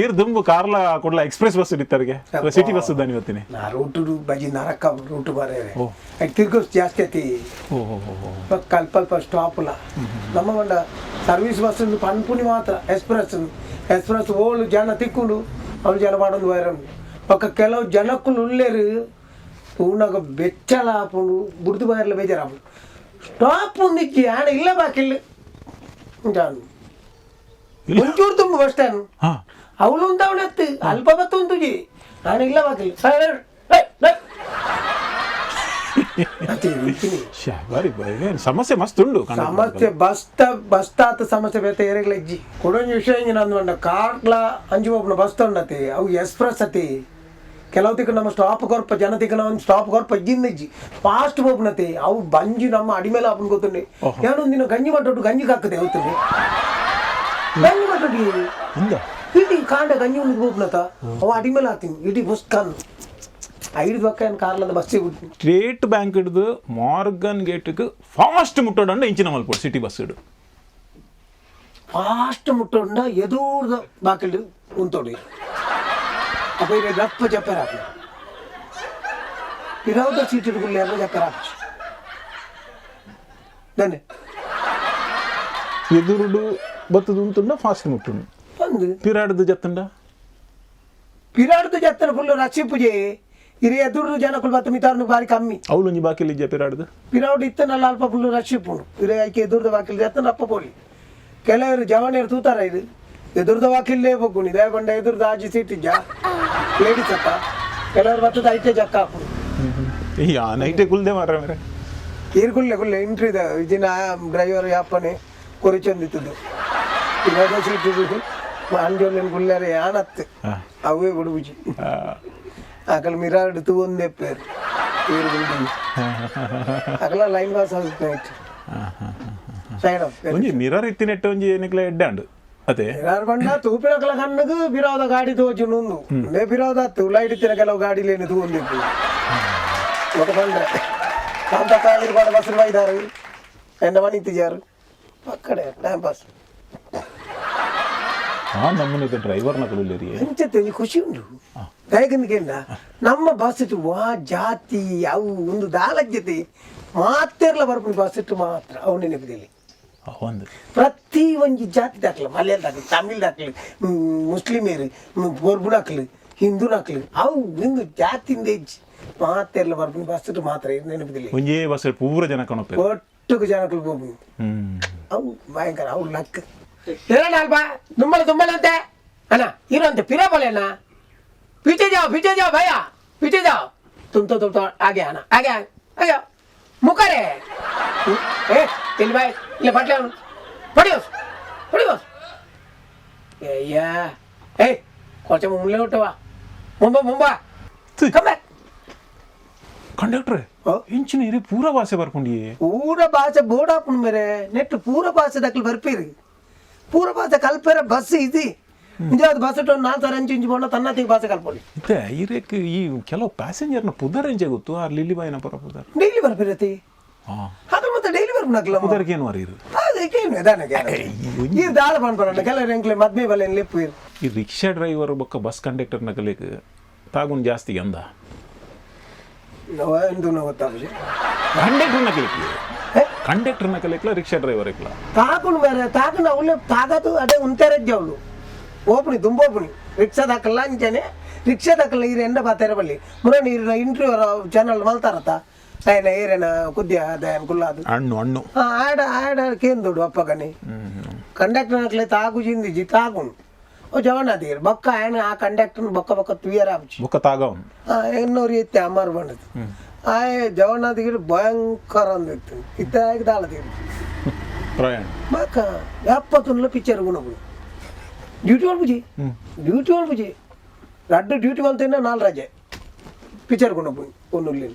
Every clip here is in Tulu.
ಈರ್ ದುಂಬು ಕಾರ್ಲ ಕುಡ್ಲ ಎಕ್ಸ್ಪ್ರೆಸ್ ಬಸ್ ಇತ್ತರಿಗೆ, ಸಿಟಿ ಬಸ್ ದಾನಿ ಬತ್ತೀನಿ. ನಾ ರೂಟು ಬಜಿ ನರಕ ರೂಟು ಬರೇರೆ. ಓ. ತಿರ್ಗು ಜಾಸ್ತಿ ಐತಿ. ಓ ಹೋ ಹೋ ಹೋ. ಅಲ್ಪ ಅಲ್ಪ ಸ್ಟಾಪ್ಲ. ನಮ್ಮ ಬಂಡ ಸರ್ವಿಸ್ ಬಸ್ ಪನ್ಪುನಿ ಮಾತ್ರ. ಎಕ್ಸ್ಪ್ರೆಸ್ ಎಕ್ಸ್ಪ್ರೆಸ್ ಓಳು ಜನ ತಿಕ್ಕುಂಡು, ಅವ್ರು ಜನ ಮಾಡೋದು ವೈರನ್ ಪಕ್ಕ. ಕೆಲವು ಜನಕ್ಕೂ ಉಳ್ಳೇರು ತೂನಗ ಬೆಚ್ಚಲ ಆಪುಂಡು, ಬುಡ್ದು ಬಾಯರ್ಲ ಬೇಜಾರಾಪುಂಡು. ಸ್ಟಾಪ್ ಒಂದಿಜ್ಜಿ, ಆಣ ಇಲ್ಲ ಬಾಕಿಲ್ಲ ಜಾನು. ಒಂಚೂರು ತುಂಬ ಬಸ್ ಸ್ಟ್ಯಾಂಡ್. ಅವಳು ಉಂದು ಅವಳೆತ್ತು ಅಲ್ಪ ಬತ್ತು ಉಂದುಜಿ, ನಾನು ಇಲ್ಲ ಬಾಕಿಲ್ಲ. ಶ್ಯಾ, ಬಾರಿ ಬಾರಿ ಏನ್ ಸಮಸ್ಯೆ ಮಸ್ತ್ ಉಂಡು ಕಂಡಕ್ಟರ್. ಸಮಸ್ಯೆ ಬಸ್ತ ಬಸ್ತಾತ ಸಮಸ್ಯೆ ಬೇತೆ ಏರೆಗ್ಲ ಇಜ್ಜಿ. ಕೊಡೊಂಜಿ ವಿಷಯ ಇಂಜಿನ ಅಂದ್ಕೊಂಡ ಕಾರ್ಲ ಅಂಜು ಒಬ್ಬನ ಬಸ್ ತೊಂಡತಿ, ಅವು ಎಕ್ಸ್ಪ್ರೆಸ್ ಅತಿ. ಕೆಲವು ತಿಕ್ಕ ನಮ್ಮ ಸ್ಟಾಪ್ ಕೊರ್ಪ ಜನ ತಿಕ್ಕ ಒಂದು ಸ್ಟಾಪ್ ಕೊರ್ಪ ಇಜ್ಜಿಂದ ಇಜ್ಜಿ, ಫಾಸ್ಟ್ ಹೋಗ್ನತಿ. ಅವು ಬಂಜಿ ನಮ್ಮ ಅಡಿಮೇಲೆ ಆಪನ್ ಗೊತ್ತುಂಡಿ. ಏನೋ ದಿನ ಗಂಜಿ ಮಟ್ಟೊಟ್ಟು ಗಂಜಿ ಕಾಕದೆ ಹೋಗ್ತದೆ ಗಂಜಿ ಮಟ್ಟೊಟ್ಟಿ. ಅಂದ. ಇಡೀ ಕಾಂಡ ಗಂಜಿ ಉಂಡು ಹೋಗ್ನತ, ಅವು ಅಡಿಮೇಲೆ ಆತೀನಿ ಇಡೀ ಬಸ್ ಕಾನ್ ಐದು ಪಕ್ಕ ಏನು ಕಾರ್ಲದ ಬಸ್ಸಿಗೆ ಬಿಟ್ಟು. ಸ್ಟೇಟ್ ಬ್ಯಾಂಕ್ ಹಿಡಿದು ಮಾರ್ಗನ್ ಗೇಟ್ಗೆ ಫಾಸ್ಟ್ ಮುಟ್ಟೋಡಂಡ ಇಂಚಿನ ಮಲ್ಪೋಡು ಸಿಟಿ ಬಸ್ ಇಡು. ಫಾಸ್ಟ್ ಮುಟ್ಟೊಂಡ ಎದೂರ್ದ ಬಾಕಿಲ್ ಉಂತೋಡಿ. ಅಪ್ಪ ಇರೆ ದಪ್ಪ ಜಪ್ಪರ ಹಾಕು, ಇರಾವ್ದ ಸೀಟ್ ಹಿಡ್ಕೊಳ್ಳಿ ಅಲ್ಲ ಜಪ್ಪರ ಹಾಕು ದನ್ನೆ. ಎದುರುಡು ಬತ್ತದ ಉಂತುಂಡ ಫಾಸ್ಟ್ ಮುಟ್ಟುಂಡು. ಬಂದು. ಪಿರಾಡ್ದು ಜತ್ತುಂಡ. ಪಿರಾಡ್ದು ಜತ್ತನ ಫುಲ್ ರಶಿ ಪೂಜೆ ಇರಿ. ಎದುರು ಜನಕುಲು ಬತ್ತ ಮಿತಾರ್ನು ಬಾರಿ ಕಮ್ಮಿ. ಅವಳು ಬಾಕಿಲ್ ಇಜ್ಜ ಪಿರಾಡ್ದು? ಪಿರಾಡ್ ಇತ್ತನಲ್ಲ, ಅಲ್ಪ ಫುಲ್ ರಶ್ ಇಪ್ಪುಂಡು. ಇರೆ ಐಕೆ ಎದುರ್ದ ಬಾಕಿಲ್ ಜತ್ತನ ಅಪ್ಪ ಪೋಲಿ. ಕೆಲವರು ಜವನಿಯರು ತೂತಾರ, ಇದು ಎದುರ್ದ ಬಾಕಿಲ್ಲೇ ಬೊಗ್ಗುಣಿ ದೇವಗೊಂಡ ಎದುರ್ದ ಆಜಿ ಸೀಟ್ ಇಜ್ಜ, ಲೇಡೀಸ್ ಅತ್ತ. ಕೆಲವರು ಬತ್ತದ ಐತೆ ಜಕ್ಕ ಹಾಪುಂಡು. ಯಾ ನೈಟೇ ಕುಲ್ದೆ ಮಾರ ಮೇರೆ. ಈರ್ ಗುಲ್ಲೆ ಗುಲ್ಲೆ ಇಂಟ್ರಿ ಇದೆ ಇದಿನ ಡ್ರೈವರ್ ಯಾಪನೆ ಕೊರಿಚೊಂದಿತ್ತದು ಇವಾಗ ಸೀಟ್ ಅಂಜೋಲಿನ ಗುಲ್ಲಾರೆ ಯಾನತ್ತು. ಅವೇ ಬಿಡುಬುಜಿ. ಅಕಲ್ ಮಿರಾಡ್ ತೂ ಒಂದೇ ಪೇರು ಈರ್ ಗುಲ್ಡಿ ಅಕಲ ಲೈನ್ ಬಾಸ್ ಆಗುತ್ತೆ night side of. ಒಂಜಿ ಮಿರರ್ ಇತ್ತಿನೆಟ್ಟು ಒಂಜಿ ನಿಕ್ಲೆ ಎಡ್ಡೆ ಅಂಡು ಅದೇ. ಮಿರಾರ್ ಬಂಡ ತೂಪಿನಕಲ ಕಣ್ಣಗ್ ಬಿರಾದ ಗಾಡಿ ತೋಚು ನುಂದು ನೇ ಬಿರಾದ ಲೈಟ್ ಇತ್ತಿನ ಕೆಲವು ಗಾಡಿಲೇನು ತೂ ಒಂದಿತ್ತು. ఒక ಬಂದ್ರೆ ಕಾಂತ ಕಾಯಿರು ಕೂಡ ಬಸ್ರು ಬೈದಾರು ಎಂಡ ಮಣಿತಿಜಾರು ಪಕ್ಕಡೆ ಟೈಮ್ ಪಾಸ್. ಆ ನಮ್ಮನೆ ಡ್ರೈವರ್ನ ಕುಲ್ಲೇರಿ. ಅಂಚತೆ ಒಂಜಿ ಖುಷಿ ಉಂಟು ದಯಕಂದ ನಮ್ಮ ಬಸ್ ಇಟ್ಟು ವಾ ಜಾತಿ ಅವು ಒಂದು ದಾಲಜ್ಜತೆ ಮಾತೆರ್ಲ ಬರ್ಪುಂಡು ಬಸ್ ಇಟ್ಟು ಮಾತ್ರ ಅವು ನೆನಪುದಿಲ್ಲ. ಒಂದು. ಪ್ರತಿ ಒಂಜಿ ಜಾತಿ ದಾಖಲೆ, ಮಲಯಾಳ ದಾಖಲೆ, ತಮಿಳ್ ದಾಖಲೆ, ಮುಸ್ಲಿಮೇರು ಬೋರ್ಬುಡಾಕ್ಲು, ಹಿಂದೂನಾಕ್ಲು, ಅವು ಹಿಂದೂ ಜಾತಿಂದ ಇಜ್ಜಿ. ಮಾತೆರ್ಲ ಬರ್ಪುಂಡು ಬಸ್ ಇಟ್ಟು ಮಾತ್ರ ಇದು ನೆನಪುದಿಲ್ಲ. ಒಂಜೇ ಬಸ್ ಪೂರ ಜನ ಕಣಪೆ. ಒಟ್ಟುಗು ಜನಕ್ಕಳು ಹೋಗ್ಬೋದು. ಅವು ಭಯಂಕರ ಅವು ಲಕ್ ಏನಣ್ಣ ಅಲ್ಪ ದುಮ್ಮಲ ದುಮ್ಮಲ ಅಂತೆ ಅಣ್ಣ ಇರುವಂತೆ ಪಿರಾ ಬೋಲೆ ಅಣ್ಣ. पीछे जाओ, पीछे जाओ भैया, पीछे जाओ तुम तो, तुम तो आगे आना, आगे आगे मुकरे ए तिल भाई ಇಲ್ಲ ಪಟ್ಲೆ ಅವನು ಪಡಿ ಬಸ್, ಪಡಿ ಬಸ್. ಅಯ್ಯ ಏಯ್ കുറച്ച് മുമ്പിലോട്ട് വാ, മുമ്പ് മുമ്പാ, come back. ಕಂಡಕ್ಟ್ರೆ. ಓ. ಇಂಚಿನ ಇರಿ ಪೂರ ಭಾಷೆ ಬರ್ಪುಂಡಿ. ಪೂರ ಭಾಷೆ ಬೋರ್ಡ್ ಹಾಪುಂಡು ಮೇರೆ. ನೆಟ್ ಪೂರ ಭಾಷೆ ದಕ್ಕಲು ಬರ್ಪೀರಿ. ಪೂರ ಭಾಷೆ ಕಲ್ಪೆರ ಬಸ್ ಇದು ನಿಜವಾದ ಬಸ್ ಇಟ್ಟು ನಾಲ್ ಸಾರಿ ಅಂಚು ಇಂಚು ಬೋಂಡ ತನ್ನತಿಗೆ ಭಾಷೆ ಕಲ್ಪೊಲಿ. ಇತ್ತೆ ಇರೇಕ್ ಈ ಕೆಲವು ಪ್ಯಾಸೆಂಜರ್ನ ಪುದರ್ ಎಂಚೆ ಗೊತ್ತು? ಆ ಲಿಲ್ಲಿ ಬಾಯಿನ ಪರ ಪುದರ್. ಡೈಲಿ ಬರ್ಪಿರತಿ. ಅದು ಮತ್ತೆ ಡೈಲಿ ಬರ್ಪುನಕ್ಲ. ಪುದರ್ಗೆ ಏನು ವಾರಿ ಇರು? ಅದಕ್ಕೆ ದಾನಕ್ಕೆ ಈ ದಾಳ ಪನ್ಪರಲ್ಲ ಕೆಲವರು ಎಂಕ್ಲೆ ಮದ್ಮೆ ಬಲೆ ಲೆಪ್ಪು ಇರು. ಈ ರಿಕ್ಷಾ ಡ್ರೈವರ್ ಬೊಕ್ಕ ಬಸ್ ಕಂಡಕ್ಟರ್ ನಕಲಿಕ್ ತಾಗುನ್ ಜಾಸ್ತಿ ಅಂದ. ಎಂದು ಗೊತ್ತಾಪುಜಿ. ಕಂಡಕ್ಟರ್ ನಕಲಿಕ್, ಕಂಡಕ್ಟರ್ ನಕಲಿಕ್ಲ, ರಿಕ್ಷಾ ಡ್ರೈವರ್ ಇಕ್ಲ. ತಾಕುಂಡು ಮೇರೆ, ತಾಕುಂಡು ಅವಳು ತಾಕತ್ತು ಅದೇ ಉಂತೆರಜ್ಜ. ಅವಳು ಓಪುಣಿ ತುಂಬ ಓಪುಣಿ ರಿಕ್ಷಾ ದಾಕಲ್ಲ ಅಂಚನೆ ರಿಕ್ಷಾ ದಾಕಲ್ಲ. ಈರು ಎಂಡ ಬಾತೆರ ಬಲ್ಲಿ ಮುರ ನೀರಿನ ಇಂಟ್ರಿ ಚಾನಲ್ ಮಲ್ತಾರತ್ತ ಆಯನ ಏರೇನ ಕುದ್ಯ ದಯನ್ ಕುಲ್ಲಾದು. ಹಣ್ಣು ಹಣ್ಣು. ಆಡ ಆಡ ಕೇಂದೋಡು ಅಪ್ಪಗನೆ ಕಂಡಕ್ಟರ್ ನಕ್ಲೆ ತಾಕು ಜಿಂದಿಜಿ ತಾಕುಂಡು ಓ ಜವನ ತೀರ್ ಬೊಕ್ಕ ಆಯನ ಆ ಕಂಡಕ್ಟರ್ ಬೊಕ್ಕ ಬೊಕ್ಕ ತುಯರ್ ಆಪುಜಿ. ಬೊಕ್ಕ ತಾಗವನ್. ಎನ್ನೋರು ಎತ್ತೆ ಅಮ್ಮಾರು ಬಂಡದು ಆಯ್ ಜವನಾದಿಗೆ ಭಯಂಕರ ಅಂದಿತ್ತು ಇತ್ತ ದಾಳ ತೀರು. ಪ್ರಯಾಣ. ಬೊಕ್ಕ ಎಪ್ಪತ್ತೊಂದು ಪಿಕ್ಚರ್ ಗುಣಪುಡು ಡ್ಯೂಟಿ ಮಲ್ಪುಜಿ, ಡ್ಯೂಟಿ ಮಲ್ಪುಜಿ. ರಡ್ಡು ಡ್ಯೂಟಿ ಮಲ್ತಿನ ನಾಲ್ ರಜೆ ಪಿಕ್ಚರ್ ಗುಣಪುಣಿ ಒನ್ನುಲ್ಲಿ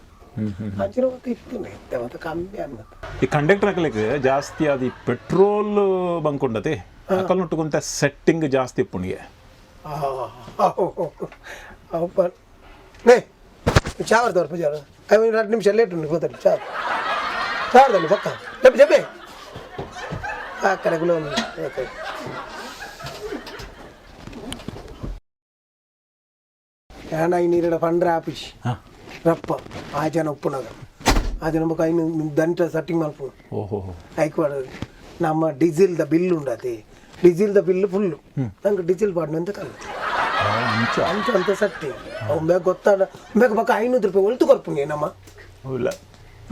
ಅಂಚಿನ ಮತ್ತೆ ಇತ್ತು ಇತ್ತೆ ಮತ್ತೆ ಕಮ್ಮಿ ಅನ್ಮತ್ತೆ. ಈ ಕಂಡಕ್ಟರ್ ಹಾಕ್ಲಿಕ್ಕೆ ಜಾಸ್ತಿ ಅದು ಈ ಪೆಟ್ರೋಲ್ ಬಂಕ್ ಉಂಡತೆ, ಅಕಲ್ ನೊಟ್ಟುಕೊಂತ ಸೆಟ್ಟಿಂಗ್ ಜಾಸ್ತಿ ಇಪ್ಪುಣಿಗೆ. ಅಪ್ಪ ನೇ ಚಾವರ್ ತೋರ್ಪ ಚಾವರ್ ಐವನ್ 2 ನಿಮಿಷ ಲೇಟ್ ಉಂಟು ಗೊತ್ತಲ್ಲ. ಚಾವರ್ ಚಾವರ್ದಲ್ಲಿ ಪಕ್ಕ చెప్పు చెప్పే ಆ ಕಡೆ ಗುಲ. ಯಾನ ನೀರಿಡ ಪಂಡ್ರೆ ಆಪಿಸಿ. ರಪ್ಪ ಆ ಜನ ಉಪ್ಪುನಾಗ ಆ ಜನ ಬೊಕ ಐನು ದಂಟ ಸೆಟ್ಟಿಂಗ್ ಮಲ್ಪು. ಓಹೋ. ಐಕ್ ನಮ್ಮ ಡೀಸೆಲ್ದ ಬಿಲ್ ಉಂಡತೆ, ಡೀಸೆಲ್ದ ಬಿಲ್ ಫುಲ್ಲು. ನಂಗೆ ಡೀಸೆಲ್ ಪಾಡ್ನು ಅಂತ ಕಲ್ಲ. ಅಂಚ. ಅಂಚ ಅಂತ ಸಟ್ಟಿ ಅವು ಬೇಗ ಗೊತ್ತಾಡ ಬೇಗ ಬೊಕ 500 ರೂಪಾಯಿ ಒಲ್ತು ಕೊರ್ಪುಂಗೆ ನಮ್ಮ. ಇಲ್ಲ.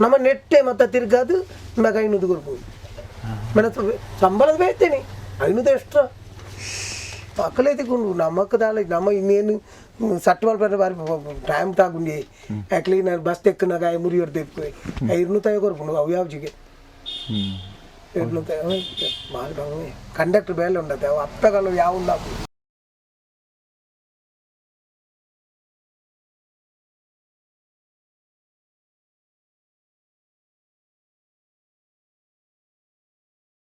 ನಮ್ಮ ನೆಟ್ಟೆ ಮತ್ತೆ ತಿರ್ಗಾದು ಬೇಗ 500 ಕೊರ್ಪುಂಡು. ಮನೆ ಸಂಬಳದ ಬೇಯ್ತೇನೆ, 500 ಎಕ್ಸ್ಟ್ರಾ ಪಕ್ಕಲೇ ತಿಕ್ಕೊಂಡು ನಮ್ಮಕ್ಕ ದಾಲ. ನಮ್ಮ ಇನ್ನೇನು ಸಟ್ ಮಲ್ಪರೆ ಬಾರಿ ಟೈಮ್ ತಾಗುಂಡಿ. ಆ್ಯಕ್ಲಿ ನಾನು ಬಸ್ ತೆಕ್ಕನಾಗ ಮುರಿ ಹೊಡ್ದು 200 ಕೊರ್ಪುಂಡು. ಅವು ಯಾವ್ಜಿಗೆ 200 ಮಾಲ್ ಬಂಗ ಕಂಡಕ್ಟರ್ ಬೇಲೆ ಉಂಡತೆ. ಅವು ಅಪ್ಪಗಲ್ಲ ಯಾವ ಉಂಡಾಪು.